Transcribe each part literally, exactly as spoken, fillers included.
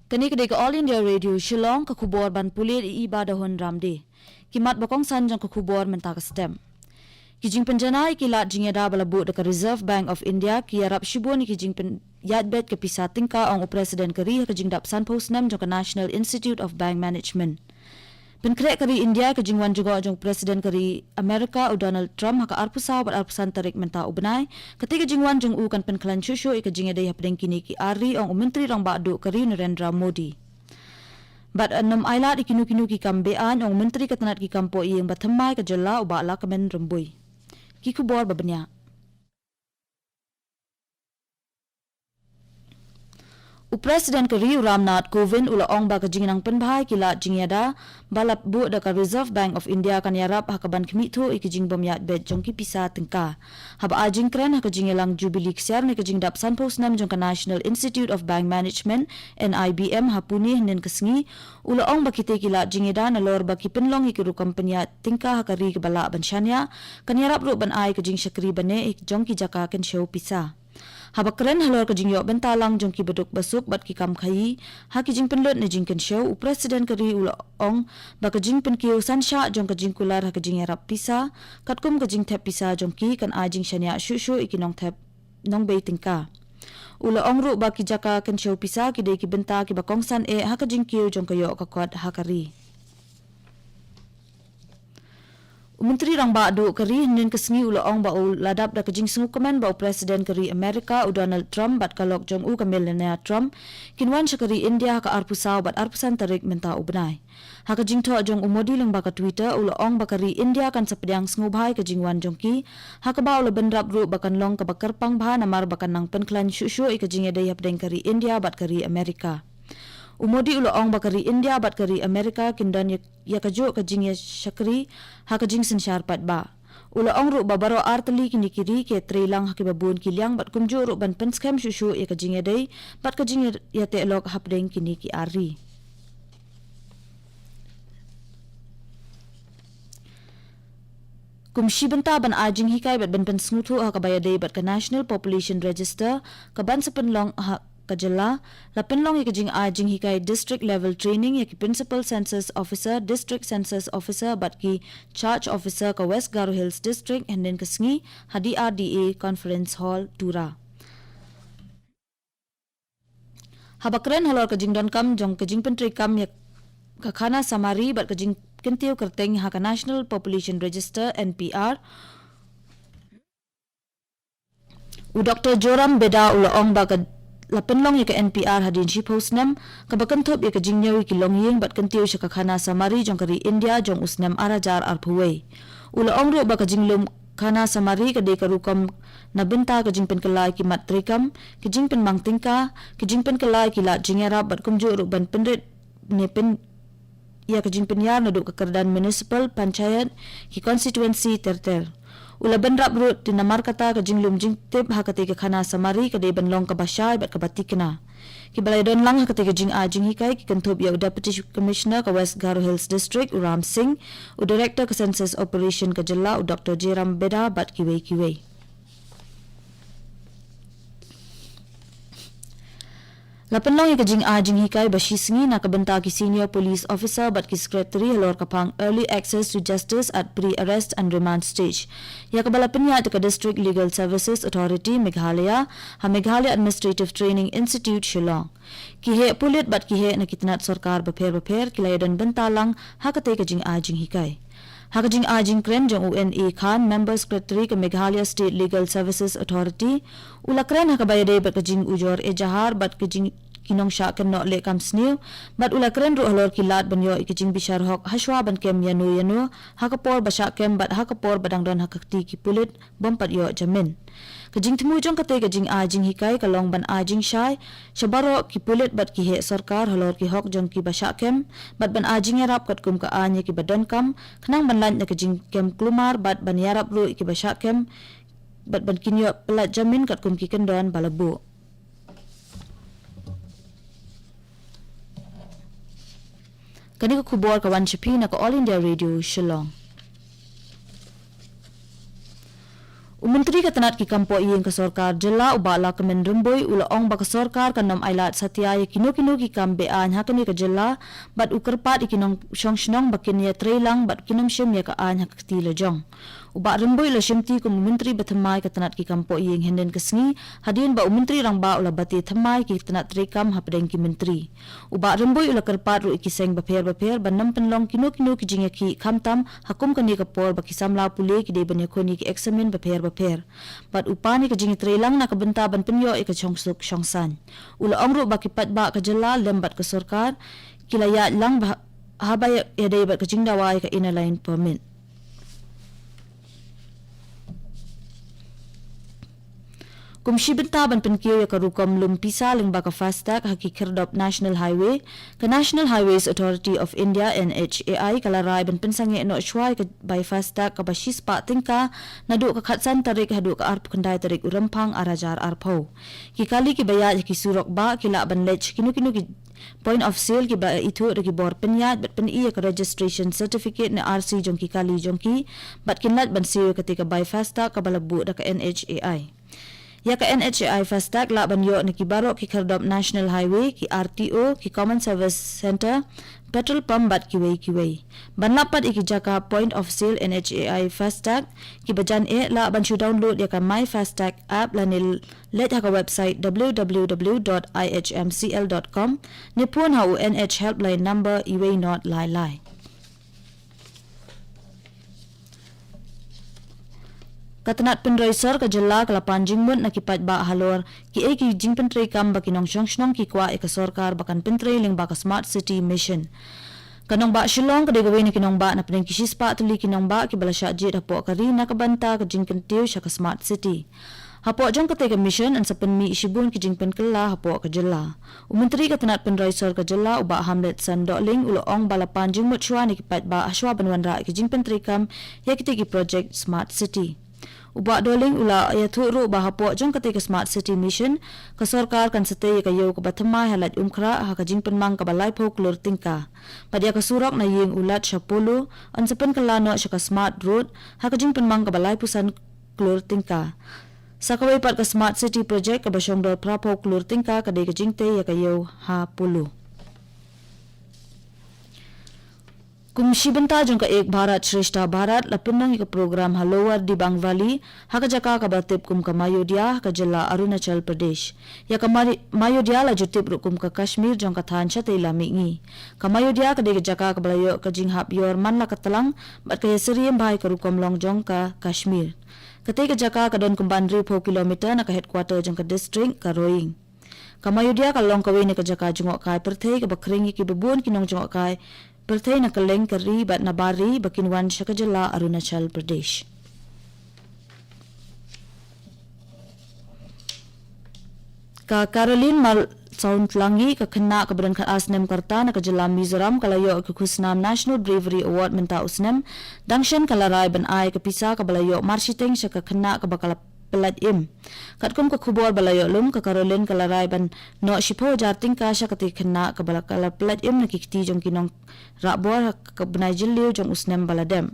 Kane ka dei ka All India Radio Shillong, ka khubor ban pule da i Ba Dahun Ramde. Ki mat ba kongsan jong ka khubor mynta ka step. Ki jingpynjanai ki lad jingïada ba la buh da ka Reserve Bank of India ki ïarap shibun ïa ki jingpynïaid beit ka pisa tyngka, ong u President ka ri ha ka jingdap sanphew snem jong ka National Institute of Bank Management. Pynkhreh ka ri India ka jingwan jngoh jong u President ka ri Amerika u Donald Trump ha ka arphew saw bad arphew san tarik mynta u bnai. Kata ka jingwan jong u kan pynkhlaiñ shuh shuh ïa ka jingïadei hapdeng kine ki ar ri, ong u Myntri Rangbah Duh ka ri Narendra Modi. Bad yn ym ailad ïa kino kino ki kam be-aiñ, ong u Myntri ka tnat ki kam poh ïing ba thymmai ka jylla u Bah Lahkmen Rymbui. Ki khubor ba bniah. U President ka ri u Ram Nath Kovind u la ong ba ka jingnang pynbha ïa ki lad jingïada ba la buh da ka Reserve Bank of India kan ïarap ha kaban khmih thuh ïa ki jingbym ïaid beit jong ki pisa tyngka. Haba ai jingkren ha ka jingïalang Jubilee ksiar ne ka jingdap sanphew snem jong ka National Institute of Bank Management, N I B M, ha Pune hynnin ka sngi, u la ong ba kita ki lad jingïada nalor ba ki pynlong ïa ki rukom pynïaid tyngka ha ka ri kaba lah ban shaniah, kan ïarap ruh ban ai ka jingshakri ba neh jong ki jaka kynshew pisa. Haba kren halor ka jingïoh bynta lang jong ki baduk basuk bad ki kam khaïi ha ki jingpynlut ne jingkynshew, u President ka ri u la ong ba ka jingpynkiew san shah jong ka jingkular ha ka jingïarap pisa katkum ka jingthep pisa jong ki kan ai jingshaniah shuh shuh ïa ki nongthep nongbei tyngka. U la ong ruh ba ki jaka kynshew pisa ki dei ki bynta kiba kongsan eh ha ka jingkiew jong ka ïoh ka kot ha ka ri. U Myntri Rangbah Duh ka ri hynnin ka sngi u la ong ba u la dap da ka jingsngewkmen ba u President ka ri Amerika u Donald Trump bad ka lok jong u ka Melania Trump kin wan sha ka ri India ha ka arphew saw bad arphew san tarik mynta u bnai. Ha ka jingthoh jong u Modi lyngba ka Twitter, u la ong ba ka ri India kan sa pdiang sngewbha ïa ka jingwan jong ki, ha kaba u la bynrap ruh ba kan long kaba kyrpang bha namar ba kan nang pynkhlaiñ shuh shuh ïa ka jingïadei hapdeng ka ri India bad ka ri Amerika. U Modi u la ong ba ka ri India bad ka ri Amerika kin don ïa, ïa kajuh ka jingïashakri ha ka jingsynshar paidbah. U la ong ruh ba baroh ar tylli kine ki ri ki trei lang ha kiba bun ki liang bad kumjuh ruh ban pynskhem shuh shuh ïa ka jingïadei bad ka jingïateh lok hapdeng kine ki ar ri. Kum shi bynta ban ai jinghikai bad ban pynsngewthuh ha kaba ïadei bad ka National Population Register kaban sa pynlong ha ka jylla, la pynlong ïa ka jingai jinghikai district level training ïa ki Principal Census Officer, District Census Officer bad ki Charge Officer ka West Garo Hills District hynnin ka sngi ha D R D A Conference Hall, Tura. Haba kren halor ka jingdonkam jong ka jingpyntreikam ïa ka khana samari bad ka jingkyntiew kyrteng ha ka National Population Register, N P R, u Doktor Joram Beda u la ong ba ka la pynlong ïa ka N P R hadien shiphew snem, kaba kynthup ïa ka jingñiew ïa ki longïing bad kyntiew sha ka khana samari jong ka ri India jong u snem ar hajar arphew wei. U la ong ruh ba ka jinglum khana samari ka dei ka rukom na bynta ka jingpynkylla ïa ki mat treikam, ka jingpynmang tyngka, ka jingpynkylla ïa ki lad jingïarap bad kumjuh ruh ban pynrit ne pyn ïa ka jingpynïar naduh ka kyrdan municipal, panchayat, ki constituency ter ter. U la bynrap ruh te namar kata ka jinglum jingtip ha katei ka khana samari ka dei ban long kaba shai bad kaba tikna. Kiba la ïadon lang ha katei ka jingai jinghikai ki kynthup ïa u Deputy Commissioner ka West Garo Hills District u Ram Singh, u Director ka Census Operation ka jylla u Doktor Joram Beda bad kiwei kiwei. La pynlong ïa ka jingai jinghikai ba shi sngi na ka bynta ki senior police officer bad ki secretary halor ka phang Early Access to Justice at Pre-Arrest and Remand Stage, ïa kaba la pynïaid da ka District Legal Services Authority Meghalaya ha Meghalaya Administrative Training Institute, Shillong. Ki heh pulit bad ki heh na ki tnat sorkar bapher bapher ki la ïadon bynta lang ha katei ka jingai jinghikai. Ha ka jingai jingkren jong u N A Khan, Member Secretary ka Meghalaya State Legal Services Authority, u la kren ha kaba ïadei bad ka jingujor ejahar bad ka jing ki nongshah kynnoh leh kam sniew, bad u la kren ruh halor ki lad ban ïoh ïa ka jingbishar hok hashwa ban kem ïano ïano ha ka por ba shah kem bad ha ka por ba dang don ha ka kti ki pulit bym pat ïoh jamin. Ka jingthmu jong katei ka jingai jinghikai ka long ban ai jingshai sha baroh ki pulit bad ki heh sorkar halor ki hok jong kiba shah kem bad ban ai jingïarap katkum ka aiñ ïa kiba donkam, khnang ban lait na ka jingkem kulmar bad ban ïarap ruh ïa kiba shah kem bad ban kin ïoh pyllait jamin katkum ki kyndon ba la buh. Kane ka khubor ka wan sha phi na ka All India Radio Shillong. U Myntri ka tnat ki kam poh ïing ka sorkar jylla u Bah Lahkmen Rymbui u la ong ba ka sorkar kan ym ailad satia ïa kino kino ki kam be-aiñ ha kane ka jylla bad u kyrpad ïa ki nongshong shnong ba kin ïatreilang bad kin ym shim ïa ka aiñ ha ka kti lajong. U Bah Rymbui u la shimti kum u Myntri ba thymmai ka tnat ki kam poh ïing hynnin ka sngi hadien ba u Myntri Rangbah u la bati thymmai ki tnat treikam hapdeng ki myntri. U Bah Rymbui u la kyrpad ruh ïa ki seng bapher bapher ban ym pynlong kino kino ki jingïakhih khamtam ha kum kane ka por ba ki samla pule ki dei ban ïakhun ïa ki eksamin bapher bapher. Bad u pan ïa ka jingïatreilang na ka bynta ban pynïoh ïa ka shongsuk shongsaiñ. U la ong ruh ba ki paidbah ka jylla lem bad ka sorkar ki la ïaid lang ba haba ïadei bad ka jingdawa ïa ka Inner Line Permit. Kum shi bynta ban pynkiew ïa ka rukom lum pisa lyngba ka FASTag ha ki khyrdop National Highway, ka National Highways Authority of India, N H A I, ka la rai ban pynsangeh noh shuwa ïa ka bai FASTag kaba shispah tyngka naduh ka khatsan tarik haduh ka arphew khyndai tarik u Rymphang arhajar arphew. Ki kali kiba ïaid ha ki surok bah ki lah ban leit sha kino kino ki point of sale kiba ithuh da ki bor pynïaid bad pyni ïa ka registration certificate ne R C jong ki kali jong ki bad kin lait ban siew ïa kata ka bai FASTag kaba la buh da ka N H A I. Ïa ka N H A I FASTag lah ban ïoh na ki baroh ki khyrdop National Highway, ki R T O, ki Common Service Centre, petrol pump bad kiwei kiwei. Ban lap pat ïa ki jaka point of sale N H A I FASTag kiba jan eh lah ban shu download ïa ka My FASTag app lane leit ha ka website w w w dot i h m c l dot com ne phone ha u N H helpline number uwei not lai lai. Ka tnat pynroi sor ka jylla ka la pan jingmut na ki paidbah halor kiei ki jingpyntreikam ba ki nongshong shnong ki kwah ïa ka sorkar ba kan pyntrei lyngba ka Smart City Mission. Ka nongbah Shillong ka dei kawei na ki nongbah na pdeng ki shispah tylli ki nongbah kiba la shah jied hapoh ka ri na ka bynta ka jingkyntiew sha ka Smart City. Hapoh jong kata ka mission yn sa pynmih shibun ki jingpynkylla hapoh ka jylla. U Myntri ka tnat pynroi sor ka jylla u Bah Hamletson Dohling u la ong ba la pan jingmut shuwa na ki paidbah hashwa ban wanrah ki jingpyntreikam ïa kita ki projek Smart City. U Bah Dohling u la ïathuh ruh ba hapoh jong kata ka Smart City Mission ka sorkar kan sa tei ïa ka ïew kaba thymmai ha Laitumkhrah ha ka jingpynmang kaba laiphew klur tyngka. Bad ïa ka surok na ïing u Lad sha Polo yn sa pynkylla noh sha ka Smart Road ha ka jingpynmang kaba laiphew san klur tyngka. Sa kawei pat ka Smart City Project kaba shong dor phraphew klur tyngka ka dei ka jingtei ïa ka ïew ha Polo. Kum shi bynta jong ka Ek Bharat Shreshtha Bharat la pynlong ïa ka program ha Lower Dibang Valley ha ka jaka kaba tip kum ka Mayodia ha ka jylla Arunachal Pradesh. Ïa ka Mari-, Mayodia la ju tip ruh kum ka Kashmir jong ka thaiñ shatei lam mihngi. Ka Mayodia ka dei ka jaka kaba la ïoh ka jinghap ïor man la ka tlang bad ka ïasyriem bha ïa ka rukom long jong ka Kashmir. Katei ka jaka ka don kumba hynriewphew kilometer na ka headquarter jong ka district ka Roing. Ka Mayodia ka long kawei na ka jaka jngohkai pyrthei kaba khring ïa kiba bun ki nongjngohkai pyrthei na kylleng ka ri bad na bar ri ba kin wan sha ka jylla Arunachal Pradesh. Ka Caroline Malsawntlangi, ka khynnah kaba don khatar snem ka rta na ka jylla Mizoram, ka la ïoh ka khusnam National Bravery Award mynta u snem. Dang shen ka la rai ban ai ka pisa kaba la ïoh marshiteng sha ka khynnah kaba ka la pyllait im. Katkum ka khubor ba la ïoh lum, ka Caroline ka la rai ban noh shiphew hajar tyngka sha kata ka khynnah kaba la, ka la pyllait im na ki kti jong ki nongrah bor ha ka bnai Jylliew jong u snem ba la dep.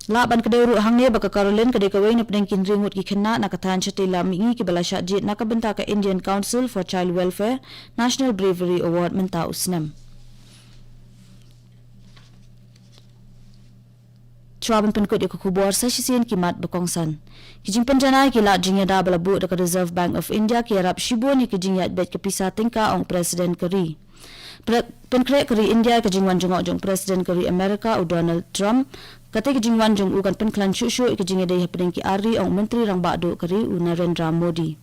Lah ban kdew ruh hangne ba ka Caroline ka dei kawei na pdeng ki hynriew ngut ki khynnah na ka thaiñ shatei lam mihngi kiba la shah jied na ka bynta ka Indian Council for Child Welfare National Bravery Award mynta u snem. Shuwa ban pynkut ïa ka khubor, sa shisien ki mat ba kongsan. Ki jingpynjanai ki lad jingïada ba la buh da ka Reserve Bank of India ki ïarap shibun ïa ki jingïaid beit ka pisa tyngka, ong President ka ri. Pre-, pynkhreh ka ri India ïa ka jingwan jngoh jong President ka ri America u Donald Trump. Kata ka jingwan jong u kan pynkhlaiñ shuh shuh ïa ka jingïadei hapdeng ki ar ri, ong Myntri Rangbah Duh ka ri u Narendra Modi.